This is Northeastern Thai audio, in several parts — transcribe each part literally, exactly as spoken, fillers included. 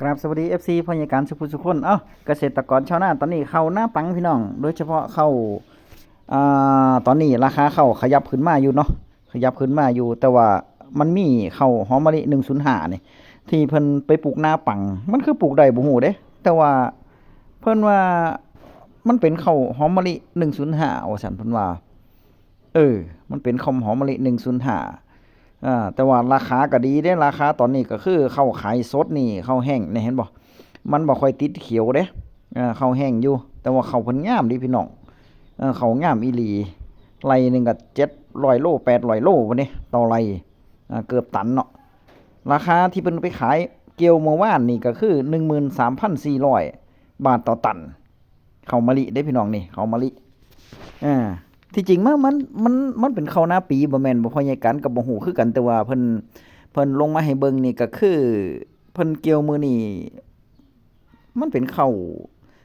กราบสวัสดี เอฟซี พ่อใหญ่การสุภุสุคน เอ้า เกษตรกรชาวนา ตอนนี้ข้าวนาปังพี่น้อง โดยเฉพาะข้าว อ่า ตอนนี้ราคาข้าวขยับขึ้นมาอยู่เนาะ ขยับขึ้นมาอยู่ แต่ว่ามันมีข้าวหอมมะลิ หนึ่งศูนย์ห้า นี่ ที่เพิ่นไปปลูกนาปัง มันคือปลูกได้บ่ฮู้เด้ แต่ว่าเพิ่นว่ามันเป็นข้าวหอมมะลิ หนึ่งศูนย์ห้า ว่าซั่น เพิ่นว่า เออ มันเป็นข้าวหอมมะลิ หนึ่งศูนย์ห้า อ่า แต่ว่าราคาก็ดีเด้ ราคาตอนนี้ก็คือข้าวขายสดนี่ ข้าวแห้งนี่ เห็นบ่ มันบ่ค่อยติดเขียวเด้ เออ ข้าวแห้งอยู่ แต่ว่าข้าวเพิ่นงามเด้พี่น้อง เออ ข้าวงามอีหลี ไร่หนึ่งก็เจ็ดร้อยโล แปดร้อยโลพุ้นเด้ ต่อไร่ อ่า เกือบตันเนาะ ราคาที่เพิ่นไปขายเกี่ยวเมื่อวานนี่ก็คือ หนึ่งหมื่นสามพันสี่ร้อยบาทต่อตัน ข้าวมะลิเด้พี่น้องนี่ ข้าวมะลิ อ่า ที่จริงมัน มัน มัน มันเป็นข้าวนาปีบ่แม่นบ่ พ่อใหญ่กันก็บ่ฮู้คือกัน แต่ว่าเพิ่น เพิ่นลงมาให้เบิ่งนี่ก็คือ เพิ่นเกี่ยวมื้อนี้ มันเป็นข้าว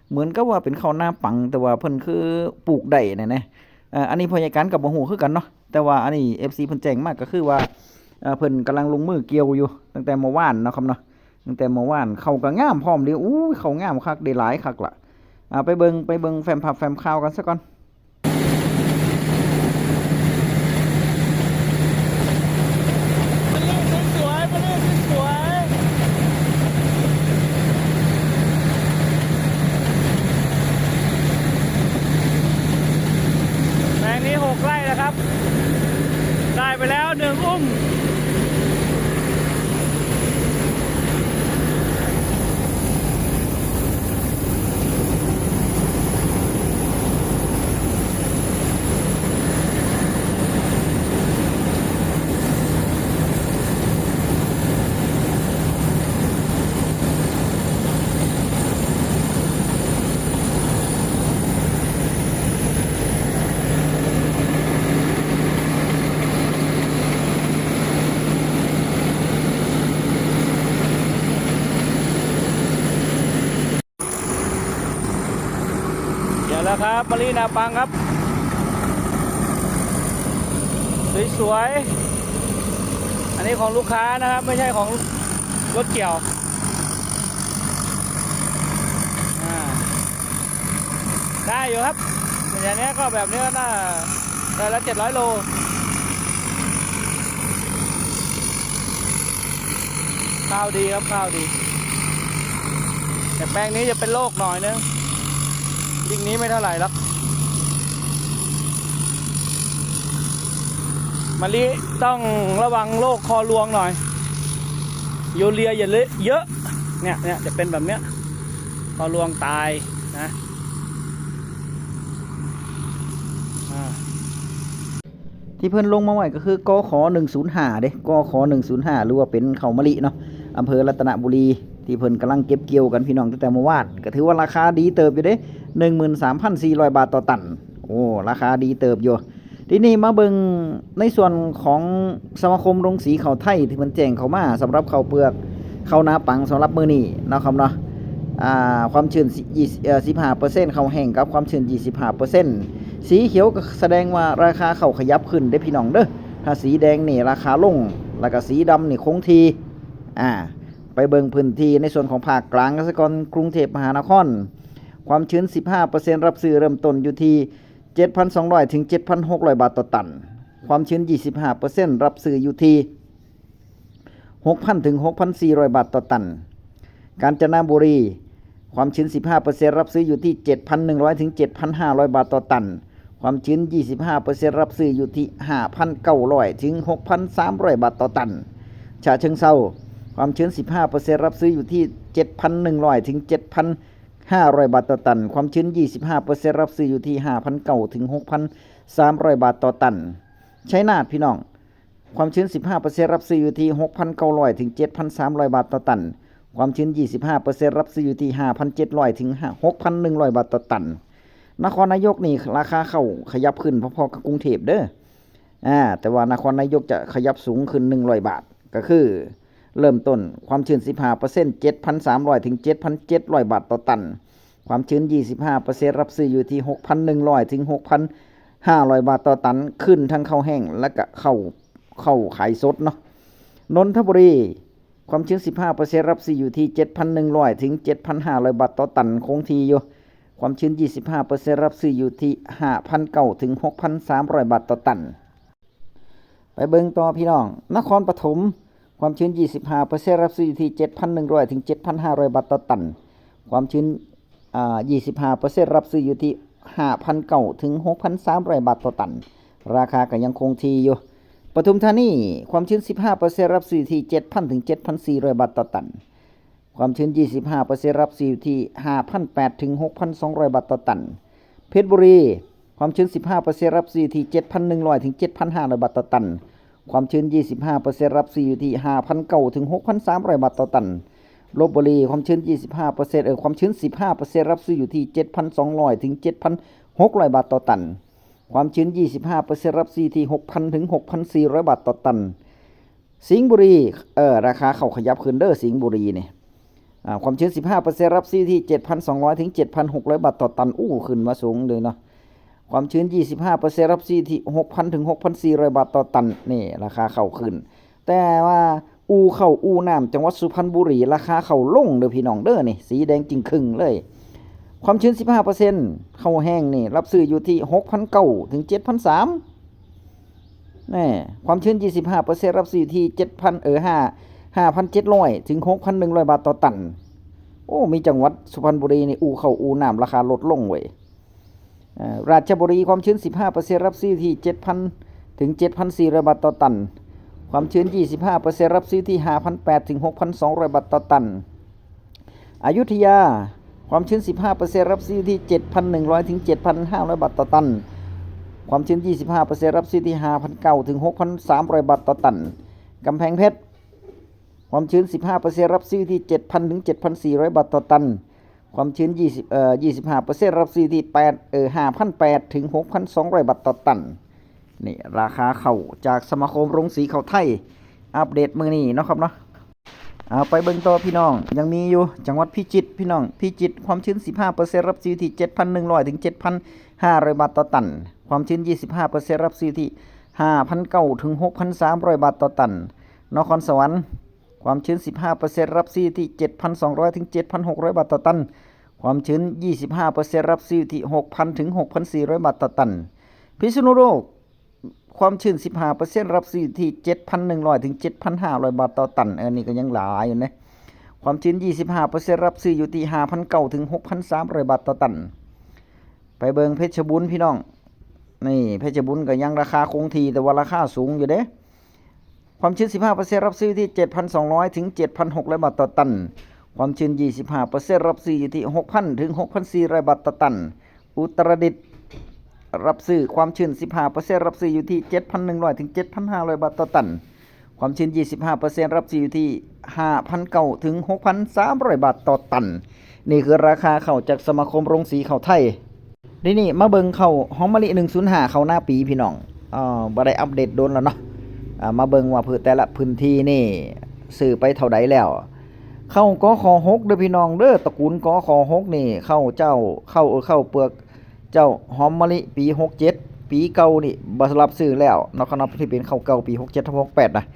เหมือนกับว่าเป็นข้าวนาปัง แต่ว่าเพิ่นคือปลูกได้นั่นนะ อ่า อันนี้พ่อใหญ่กันก็บ่ฮู้คือกันเนาะ แต่ว่าอันนี้ เอฟซี เพิ่นแจ้งมาก็คือว่า เอ่อ เพิ่นกำลังลงมือเกี่ยวอยู่ ตั้งแต่เมื่อวานเนาะครับเนาะ ตั้งแต่เมื่อวาน ข้าวก็งามพร้อมเด้ อู้ย ข้าวงามคัก ได้หลายคักล่ะ อ่า ไปเบิ่ง ไปเบิ่งแฟ้มภาพแฟ้มข่าวกันซะก่อน มะลิสวยๆ มะลิสวยๆ แปลงนี้หกไร่นะครับ ได้ไปแล้วหนึ่งอุ้ม เดี๋ยวแล้วครับ มะลินาปังครับ สวยๆ อันนี้ของลูกค้านะครับ ไม่ใช่ของรถเกี่ยว อ่า ได้อยู่ครับ อย่างเนี้ยก็แบบนี้ก็น่า ได้ละเจ็ดร้อยโล ข้าวดีครับ ข้าวดี แต่แปลงนี้จะเป็นโรคหน่อยนึง ลิงนี้ไม่เท่าไหร่หรอก มะลิต้องระวังโรคคอรวงหน่อย ยูเรียอย่าเละเยอะ เนี่ย เนี่ย จะเป็นแบบเนี้ย คอรวงตายนะ อ่า ที่เพิ่นลงมาไว้ก็คือ กข หนึ่งศูนย์ห้า เด้ กข หนึ่งศูนย์ห้า หรือว่าเป็นข้าวมะลิเนาะ อำเภอรัตนบุรี ที่เพิ่นกำลังเก็บเกี่ยวกันพี่น้อง ตั้งแต่เมื่อวาน ก็ถือว่าราคาดีเติบอยู่เด้ หนึ่งหมื่นสามพันสี่ร้อยบาทต่อตัน โอ้ ราคาดีเติบอยู่ ทีนี้มาเบิ่งในส่วนของสมาคมโรงสีข้าวไทยที่เพิ่นแจ้งเข้ามาสำหรับข้าวเปลือก ข้าวนาปังสำหรับมื้อนี้เนาะครับเนาะ อ่า ความชื้น ยี่สิบ เอ่อ สิบห้าเปอร์เซ็นต์ ข้าวแห้งกับความชื้น ยี่สิบห้าเปอร์เซ็นต์ สีเขียวก็แสดงว่าราคาข้าวขยับขึ้นเด้อพี่น้องเด้อ ถ้าสีแดงนี่ราคาลง แล้วก็สีดำนี่คงที่ อ่า ไปเบิ่งพื้นที่ในส่วนของภาคกลางกันซะก่อน กรุงเทพมหานคร ความชื้น สิบห้าเปอร์เซ็นต์ รับซื้อเริ่มต้นอยู่ที่ เจ็ดพันสองร้อยถึงเจ็ดพันหกร้อยบาทต่อตัน ความชื้น ยี่สิบห้าเปอร์เซ็นต์ รับซื้ออยู่ที่ หกพันถึงหกพันสี่ร้อยบาทต่อตัน กาญจนบุรี ความชื้น สิบห้าเปอร์เซ็นต์ รับซื้ออยู่ที่ เจ็ดพันหนึ่งร้อยถึงเจ็ดพันห้าร้อยบาทต่อตัน ความชื้น ยี่สิบห้าเปอร์เซ็นต์ รับซื้ออยู่ที่ ห้าพันเก้าร้อยถึงหกพันสามร้อยบาทต่อตัน ฉะเชิงเทรา ความชื้น สิบห้าเปอร์เซ็นต์ รับซื้ออยู่ที่ เจ็ดพันหนึ่งร้อยถึงเจ็ดพันห้าร้อยบาทต่อตัน ความชื้น ยี่สิบห้าเปอร์เซ็นต์ รับซื้ออยู่ที่ ห้าพันเก้าถึงหกพันสามร้อยบาทต่อตัน ชัยนาทพี่น้อง ความชื้น สิบห้าเปอร์เซ็นต์ รับซื้ออยู่ที่ หกพันเก้าร้อยถึงเจ็ดพันสามร้อยบาทต่อตัน ความชื้น ยี่สิบห้าเปอร์เซ็นต์ รับซื้ออยู่ที่ ห้าพันเจ็ดร้อยถึงหกพันหนึ่งร้อยบาทต่อตัน นครนายกนี่ราคาข้าวขยับขึ้นพอๆกับกรุงเทพเด้อ อ่า แต่ว่านครนายกจะขยับสูงขึ้น หนึ่งร้อยบาท ก็คือ เริ่มต้นความชื้น สิบห้าเปอร์เซ็นต์ เจ็ดพันสามร้อยถึงเจ็ดพันเจ็ดร้อยบาทต่อตัน ความชื้น ยี่สิบห้าเปอร์เซ็นต์ รับซื้ออยู่ที่ หกพันหนึ่งร้อยถึงหกพันห้าร้อยบาทต่อตัน ขึ้นทั้งข้าวแห้งและก็ข้าว ข้าวขายสดเนาะ นนทบุรี ความชื้น สิบห้าเปอร์เซ็นต์ รับซื้ออยู่ที่ เจ็ดพันหนึ่งร้อย ถึง เจ็ดพันห้าร้อย บาทต่อตัน คงที่อยู่ ความชื้น ยี่สิบห้าเปอร์เซ็นต์ รับซื้ออยู่ที่ ห้าพันเก้า ถึง หกพันสามร้อย บาทต่อตัน ไปเบิ่งต่อพี่น้อง นครปฐม ความชื้น ยี่สิบห้าเปอร์เซ็นต์ รับซื้ออยู่ที่ เจ็ดพันหนึ่งร้อย ถึง เจ็ดพันห้าร้อย บาทต่อตัน ความชื้น อ่า ยี่สิบห้าเปอร์เซ็นต์ รับซื้ออยู่ที่ ห้าพันเก้า ถึง หกพันสามร้อย บาทต่อตัน ราคาก็ยังคงที่อยู่ ปทุมธานี ความชื้น สิบห้าเปอร์เซ็นต์ รับซื้ออยู่ที่ เจ็ดพัน ถึง เจ็ดพันสี่ร้อย บาทต่อตัน ความชื้น ยี่สิบห้าเปอร์เซ็นต์ รับซื้ออยู่ที่ ห้าพันแปด ถึง หกพันสองร้อย บาทต่อตัน เพชรบุรี ความชื้น สิบห้าเปอร์เซ็นต์ รับซื้ออยู่ที่ เจ็ดพันหนึ่งร้อย ถึง เจ็ดพันห้าร้อย บาทต่อตัน ความชื้น ยี่สิบห้าเปอร์เซ็นต์ รับซื้ออยู่ที่ ห้าพันเก้า ถึง หกพันสามร้อย บาทต่อตัน ลพบุรี ความชื้น ยี่สิบห้าเปอร์เซ็นต์ เอ่อ ความชื้น สิบห้าเปอร์เซ็นต์ รับซื้ออยู่ที่ เจ็ดพันสองร้อย ถึง เจ็ดพันหกร้อย บาทต่อตัน ความชื้น ยี่สิบห้าเปอร์เซ็นต์ รับซื้อที่ หกพัน ถึง หกพันสี่ร้อย บาทต่อตัน สิงห์บุรี เอ่อ ราคาเข้าขยับขึ้นเด้อ สิงห์บุรีนี่ อ่า ความชื้น สิบห้าเปอร์เซ็นต์ รับซื้อที่ เจ็ดพันสองร้อย ถึง เจ็ดพันหกร้อย บาทต่อตัน อู้ ขึ้นมาสูงเลยเนาะ ความชื้น ยี่สิบห้าเปอร์เซ็นต์ รับซื้อที่ หกพัน ถึง หกพันสี่ร้อย บาทต่อตัน นี่ ราคาเข้าขึ้น แต่ว่า อู่ข้าว อู่น้ำ จังหวัดสุพรรณบุรี ราคาเข้าลงเด้อพี่น้องเด้อ นี่ สีแดงจึ่งครึ่งเลย ความชื้น สิบห้าเปอร์เซ็นต์ ข้าวแห้งนี่ รับซื้ออยู่ที่ หกพันเก้า ถึง เจ็ดพันสาม แน่ ความชื้น ยี่สิบห้าเปอร์เซ็นต์ รับซื้ออยู่ที่ เจ็ดพัน เออ ห้า ห้าพันเจ็ดร้อย ถึง หกพันหนึ่งร้อย บาทต่อตัน โอ้ มีจังหวัดสุพรรณบุรีนี่ อู่ข้าว อู่น้ำ ราคาลดลงเว้ย เอ่อ ราชบุรี ความชื้น สิบห้าเปอร์เซ็นต์ รับซื้อที่ เจ็ดพัน ถึง เจ็ดพันสี่ร้อย บาทต่อตัน ความชื้น ยี่สิบห้าเปอร์เซ็นต์ รับซื้อที่ ห้าพันแปด ถึง หกพันสองร้อย บาทต่อตัน อยุธยา ความชื้น สิบห้าเปอร์เซ็นต์ รับซื้อที่ เจ็ดพันหนึ่งร้อย ถึง เจ็ดพันห้าร้อย บาทต่อตัน ความชื้น ยี่สิบห้าเปอร์เซ็นต์ รับซื้อที่ ห้าพันเก้า ถึง หกพันสามร้อย บาทต่อตัน กำแพงเพชร ความชื้น สิบห้าเปอร์เซ็นต์ รับซื้อที่ เจ็ดพัน ถึง เจ็ดพันสี่ร้อย บาทต่อตัน ความชื้น ยี่สิบ เอ่อ ยี่สิบห้าเปอร์เซ็นต์ รับซื้อที่ แปด เอ่อ ห้าพันแปด ถึง หกพันสองร้อย บาทต่อตัน นี่ ราคาข้าวจากสมาคมโรงสีข้าวไทย อัปเดตมื้อนี้เนาะครับเนาะ เอาไปเบิ่งต่อพี่น้อง ยังมีอยู่ จังหวัดพิจิตรพี่น้อง พิจิตร ความชื้น สิบห้าเปอร์เซ็นต์ รับซื้อที่ เจ็ดพันหนึ่งร้อย ถึง เจ็ดพันห้าร้อย บาทต่อตัน ความชื้น ยี่สิบห้าเปอร์เซ็นต์ รับซื้อที่ ห้าพันเก้า ถึง หกพันสามร้อย บาทต่อตัน นครสวรรค์ ความชื้น สิบห้าเปอร์เซ็นต์ รับซื้อที่ เจ็ดพันสองร้อย ถึง เจ็ดพันหกร้อย บาทต่อตัน ความชื้น ยี่สิบห้าเปอร์เซ็นต์ รับซื้อที่ หกพัน ถึง หกพันสี่ร้อย บาทต่อตัน พิษณุโลก ความชื้น สิบห้าเปอร์เซ็นต์ รับซื้อที่ เจ็ดพันหนึ่งร้อย ถึง เจ็ดพันห้าร้อย บาทต่อตัน อันนี้ก็ยังหลายอยู่นะ ความชื้น ยี่สิบห้าเปอร์เซ็นต์ รับซื้ออยู่ที่ ห้าพันเก้า ถึง หกพันสามร้อย บาทต่อตัน ไปเบิ่งเพชรบูรณ์พี่น้อง นี่ เพชรบูรณ์ก็ยังราคาคงที่ แต่ว่าราคาสูงอยู่เด้ ความชื้น สิบห้าเปอร์เซ็นต์ รับซื้อที่ เจ็ดพันสองร้อย ถึง เจ็ดพันหกร้อย บาทต่อตัน ความชื้น ยี่สิบห้าเปอร์เซ็นต์ รับซื้ออยู่ที่ หกพัน ถึง หกพันสี่ร้อย บาทต่อตัน อุตรดิตถ์ รับซื้อ ความชื้น สิบห้าเปอร์เซ็นต์ รับซื้ออยู่ที่ เจ็ดพันหนึ่งร้อย ถึง เจ็ดพันห้าร้อย บาทต่อตัน ความชื้น ยี่สิบห้าเปอร์เซ็นต์ รับซื้ออยู่ที่ ห้าพันเก้า ถึง หกพันสามร้อย บาทต่อตัน นี่คือราคาข้าวจากสมาคมโรงสีข้าวไทย นี่นี่ มาเบิ่งข้าวหอมมะลิ หนึ่งศูนย์ห้า ข้าวนาปีพี่น้อง เอ่อ บ่ได้อัปเดตโดนแล้วเนาะ อ่า มาเบิ่งว่าพืชแต่ละพื้นที่นี่ซื้อไปเท่าใดแล้ว ข้าว กข หก เด้อพี่น้องเด้อ ตระกูล กข หก นี่ ข้าวเจ้า ข้าว เออ ข้าวเปลือกเจ้าหอมมะลิปี หกเจ็ด ปีเก่านี่บ่รับซื้อแล้วเนาะครับเนาะ ที่เป็นข้าวเก่าปี หกเจ็ดทับหกแปด นะ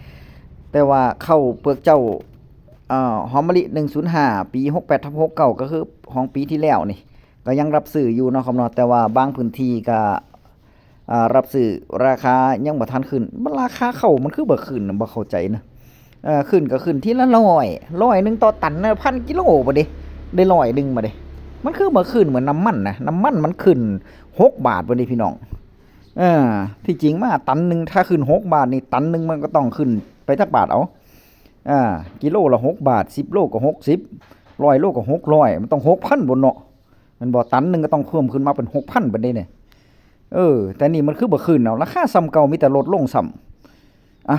แต่ว่าข้าวเปลือกเจ้า อ่า หอมมะลิ หนึ่งศูนย์ห้า ปี หกแปดทับหกเก้า ก็คือของปีที่แล้วนี่ ก็ยังรับซื้ออยู่เนาะครับเนาะ แต่ว่าบางพื้นที่ก็ อ่า รับซื้อราคายังบ่ทันขึ้น มันราคาข้าวมันคือบ่ขึ้นน่ะ บ่เข้าใจนะ เอ่อ ขึ้นก็ขึ้นทีละร้อย ร้อยหนึ่งต่อตันนะ พันกิโลบ่เด้ ได้ร้อยหนึ่งมาเด้ มันคือบ่ขึ้นเหมือนน้ำมันนะ น้ำมันมันขึ้นหกบาทบ่เด้พี่น้อง เออ ที่จริงมาตันหนึ่งถ้าขึ้นหกบาทนี่ ตันหนึ่งมันก็ต้องขึ้นไปจักบาทเอา อ่า กิโลละหกบาท สิบโลก็หกสิบ ร้อยโลก็หกร้อย มันต้องหกพันบ่เนาะ แม่นบ่ ตันหนึ่งก็ต้องเพิ่มขึ้นมาเป็นหกพันบัดนี้เนี่ย เออ แต่นี่มันคือบ่ขึ้นเอา ราคาส่ำเก่า มีแต่ลดลงส่ำ อ่ะ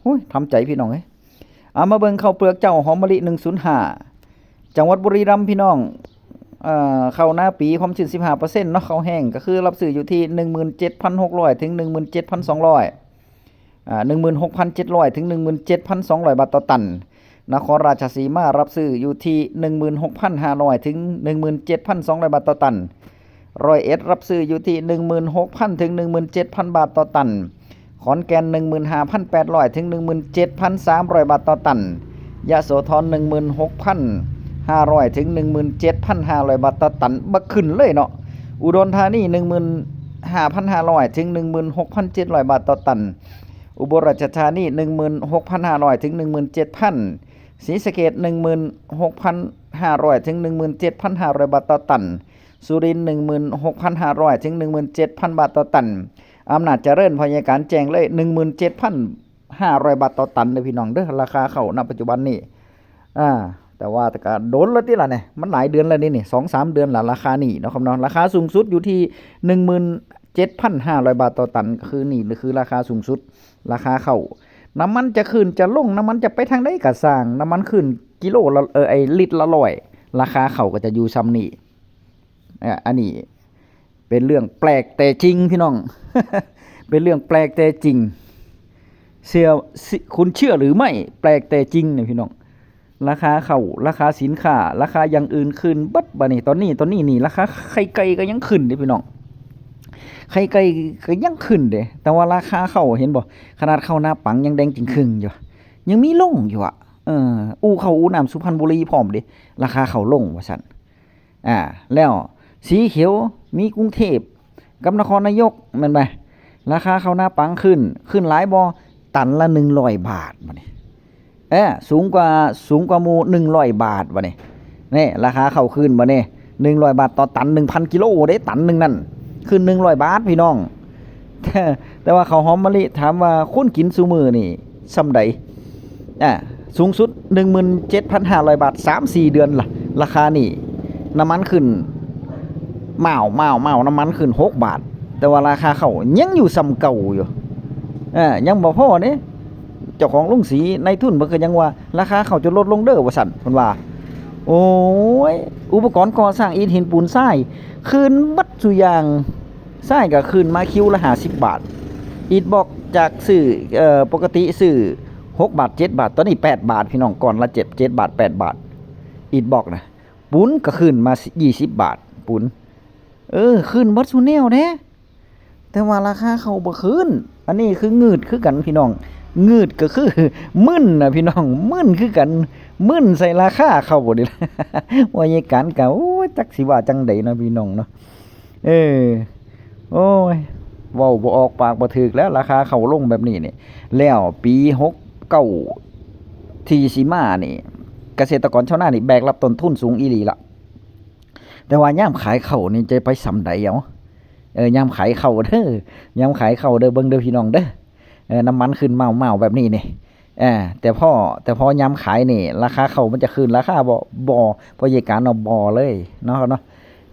โอ้ย ทำใจพี่น้องเอ้ย เอามาเบิ่งข้าวเปลือกเจ้าหอมมะลิ หนึ่งศูนย์ห้า จังหวัดบุรีรัมย์พี่น้อง เอ่อ ข้าวนาปีความชื้น สิบห้าเปอร์เซ็นต์ เนาะ ข้าวแห้งก็คือรับซื้ออยู่ที่ หนึ่งหมื่นเจ็ดพันหกร้อย ถึง หนึ่งหมื่นเจ็ดพันสองร้อย อ่า หนึ่งหมื่นหกพันเจ็ดร้อย ถึง หนึ่งหมื่นเจ็ดพันสองร้อย บาทต่อตัน นครราชสีมารับซื้ออยู่ที่ หนึ่งหมื่นหกพันห้าร้อย ถึง หนึ่งหมื่นเจ็ดพันสองร้อย บาทต่อตัน ร้อยเอ็ดรับซื้ออยู่ที่ หนึ่งหมื่นหกพัน ถึง หนึ่งหมื่นเจ็ดพัน บาทต่อตัน ขอนแก่น หนึ่งหมื่นห้าพันแปดร้อย ถึง หนึ่งหมื่นเจ็ดพันสามร้อย บาทต่อตัน ยโสธร หนึ่งหมื่นหกพันห้าร้อย ถึง หนึ่งหมื่นเจ็ดพันห้าร้อย บาทต่อตัน บ่ขึ้นเลยเนาะ อุดรธานี หนึ่งหมื่นห้าพันห้าร้อย ถึง หนึ่งหมื่นหกพันเจ็ดร้อย บาทต่อตัน อุบลราชธานี หนึ่งหมื่นหกพันห้าร้อย ถึง หนึ่งหมื่นเจ็ดพัน ศรีสะเกษ หนึ่งหมื่นหกพันห้าร้อย ถึง หนึ่งหมื่นเจ็ดพันห้าร้อย บาทต่อตัน สุรินทร์ หนึ่งหมื่นหกพันห้าร้อย ถึง หนึ่งหมื่นเจ็ดพัน บาทต่อตัน อำนาจเจริญ พ่อใหญ่การแจ้งเลย หนึ่งหมื่นเจ็ดพันห้าร้อย บาทต่อตันเด้อพี่น้องเด้อ ราคาข้าว ณ ปัจจุบันนี้ อ่า แต่ว่าแต่ก็โดนแล้วติล่ะเนี่ย มันหลายเดือนแล้วนี่นี่ สองสามเดือนละ ราคานี่เนาะครับเนาะ ราคาสูงสุดอยู่ที่ หนึ่งหมื่นเจ็ดพันห้าร้อย บาทต่อตัน ก็คือนี่คือราคาสูงสุด ราคาข้าว น้ำมันจะขึ้นจะลง น้ำมันจะไปทางใดก็ซ่าง น้ำมันขึ้นกิโลละ เออ ไอ้ลิตรละร้อย ราคาข้าวก็จะอยู่ส่ำนี้ อ่ะ อันนี้เป็นเรื่องแปลกแต่จริงพี่น้อง เป็นเรื่องแปลกแต่จริง เชื่อ สิ คุณเชื่อหรือไม่ แปลกแต่จริงเนี่ยพี่น้อง ราคาข้าว ราคาสินค้า ราคาอย่างอื่นขึ้นเบิด บาดนี้ ตอนนี้ ตอนนี้นี่ ราคาไข่ไก่ก็ยังขึ้นเด้พี่น้อง ไข่ไก่ก็ยังขึ้นเด้ แต่ว่าราคาข้าวเห็นบ่ ขนาดข้าวนาปังยังแดงจึ่งครึ่งอยู่ ยังมีลงอยู่อะ เออ อู่ข้าวอู่น้ำสุพรรณบุรีพร้อมเด้ ราคาข้าวลงว่าซั่น อ่า แล้วสีเขียวมีกรุงเทพฯกับนครนายก แม่นบ่ ราคาข้าวนาปังขึ้น ขึ้นหลายบ่ ตันละ หนึ่งร้อย บาท บาดนี้ เออ สูงกว่า สูงกว่าหมู่ หนึ่งร้อย บาท บาดนี้ นี่ ราคาข้าวขึ้น บาดนี้ หนึ่งร้อย บาทต่อตัน หนึ่งพัน กิโลเด้ ตันหนึ่งนั่น ขึ้น หนึ่งร้อย บาท พี่น้อง แต่ แต่ว่าข้าวหอมมะลิ ถามว่าคนกินซุมื้อนี่ส่ำใด อ่า สูงสุด หนึ่งหมื่นเจ็ดพันห้าร้อย บาท สามสี่ เดือนละ ราคานี่ น้ำมันขึ้น ม้าว ม้าว ม้าว น้ำมันขึ้น หก บาท แต่ว่าราคาข้าวยังอยู่ส่ำเก่าอยู่ อ่า ยังบ่พอเด้ เจ้าของโรงสี นายทุนเพิ่นก็ยังว่า ราคาข้าวจะลดลงเด้อ ว่าซั่น เพิ่นว่า โอ้ย อุปกรณ์ก่อสร้าง อิฐ หิน ปูน ทราย ขึ้นเบิดซุอย่าง ทรายก็ขึ้นมาคิวละ ห้าสิบ บาท อิฐบล็อกจากซื้อ เอ่อ ปกติซื้อ หก บาท เจ็ด บาท ตอนนี้ แปด บาท พี่น้อง ก้อนละ เจ็ด เจ็ด บาท แปด บาท อิฐบล็อกนะ ปูนก็ขึ้นมา ยี่สิบ บาท ปูน เออ ขึ้นเบิดซุแนวเด้ แต่ว่าราคาข้าวบ่ขึ้น อันนี้คืองืดคือกันพี่น้อง งืดก็คือ มึนนะพี่น้อง มึนคือกัน มึนใส่ราคาข้าวนี่ ว่าใหญ่การก็ โอ้ย จักสิว่าจั่งใดเนาะพี่น้องเนาะ เออ โอ้ย เว้าบ่ออกปากบ่ถูกแล้ว ราคาข้าวลงแบบนี้นี่ แล้วปี หกเก้า ที่สิมานี่ เกษตรกรชาวนานี่แบกรับต้นทุนสูงอีหลีละ แต่ว่ายามขายข้าวนี่จะไปส่ำใดเอา เออ ยามขายข้าวเด้อ ยามขายข้าวเด้อ เบิ่งเด้อพี่น้องเด้อ เออ น้ำมันขึ้นเมาๆแบบนี้นี่ เออ แต่พอ แต่พอยามขายนี่ ราคาข้าวมันจะขึ้นราคาบ่ บ่ พ่อใหญ่การเนาะ บ่เลยเนาะครับเนาะ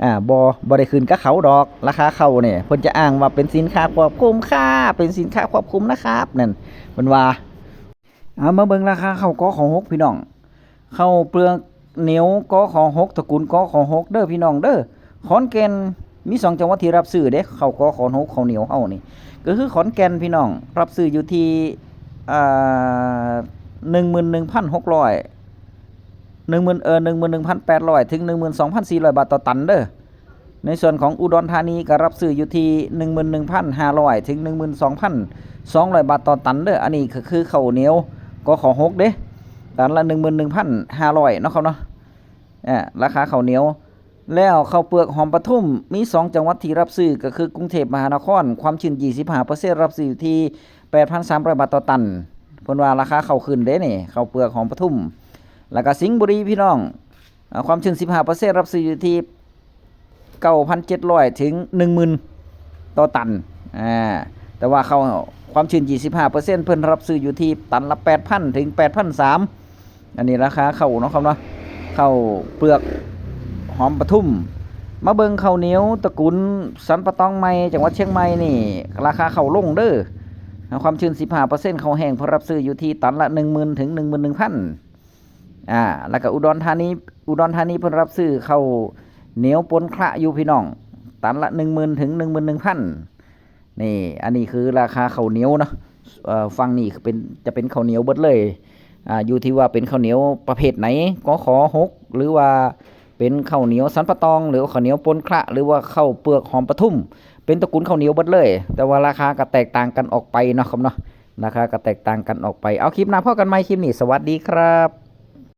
อ่า บ่ บ่ได้ขึ้นกับเขาดอก ราคาข้าวนี่ เพิ่นจะอ้างว่าเป็นสินค้าควบคุมค่า เป็นสินค้าควบคุมนะครับ นั่น เพิ่นว่า เอามาเบิ่งราคาข้าว กข.หก พี่น้อง ข้าวเปลือกเหนียว กข.หก ตระกูล กข.หก เด้อพี่น้องเด้อ ขอนแก่น มีสองจังหวัดที่รับซื้อเด้ ข้าว กข.หก ข้าวเหนียวเฮานี่ ก็คือขอนแก่นพี่น้อง รับซื้ออยู่ที่ อ่า หนึ่งหมื่นหนึ่งพันหกร้อย หนึ่งหมื่น เอ่อ หนึ่งหมื่นหนึ่งพันแปดร้อย ถึง หนึ่งหมื่นสองพันสี่ร้อย บาทต่อตันเด้อ ในส่วนของอุดรธานีก็รับซื้ออยู่ที่ หนึ่งหมื่นหนึ่งพันห้าร้อย ถึง หนึ่งหมื่นสองพันสองร้อย บาทต่อตันเด้อ อันนี้ก็คือข้าวเหนียว กข.หก เด้ ตันละ หนึ่งหมื่นหนึ่งพันห้าร้อย เนาะครับเนาะ อ่า ราคาข้าวเหนียว แล้วข้าวเปลือกหอมปทุม มีสองจังหวัดที่รับซื้อ ก็คือกรุงเทพมหานคร ความชื้น ยี่สิบห้าเปอร์เซ็นต์ รับซื้ออยู่ที่ แปดพันสามร้อย บาทต่อตัน เพิ่นว่าราคาข้าวขึ้นเด้นี่ ข้าวเปลือกหอมปทุม แล้วก็สิงห์บุรีพี่น้อง อ่า ความชื้น สิบห้าเปอร์เซ็นต์ รับซื้ออยู่ที่ เก้าพันเจ็ดร้อย ถึง หนึ่งหมื่น ต่อตัน อ่า แต่ว่าข้าวความชื้น ยี่สิบห้าเปอร์เซ็นต์ เพิ่นรับซื้ออยู่ที่ตันละ แปดพัน ถึง แปดพันสาม อันนี้ราคาข้าวเนาะครับเนาะ ข้าวเปลือกหอมปทุม มาเบิ่งข้าวเหนียวตระกูลสันป่าตองใหม่ จังหวัดเชียงใหม่นี่ ราคาข้าวลงเด้อ ความชื้น สิบห้าเปอร์เซ็นต์ ข้าวแห้งเพิ่นรับซื้ออยู่ที่ตันละ หนึ่งหมื่น ถึง หนึ่งหมื่นหนึ่งพัน อ่า แล้วก็อุดรธานี อุดรธานีเพิ่นรับซื้อข้าวเหนียวปนคละอยู่พี่น้อง ตันละ หนึ่งหมื่น ถึง หนึ่งหมื่นหนึ่งพัน นี่ อันนี้คือราคาข้าวเหนียวเนาะ เอ่อ ฝั่งนี้คือเป็น จะเป็นข้าวเหนียวเบิดเลย อ่า อยู่ที่ว่าเป็นข้าวเหนียวประเภทไหน กข.หก หรือว่าเป็นข้าวเหนียวสันป่าตอง หรือว่าข้าวเหนียวปนคละ หรือว่าข้าวเปลือกหอมปทุม เป็นตระกูลข้าวเหนียวเบิดเลย แต่ว่าราคาก็แตกต่างกันออกไปเนาะครับเนาะ ราคาก็แตกต่างกันออกไป เอาคลิปหน้าพ้อกันใหม่ คลิปนี้สวัสดีครับ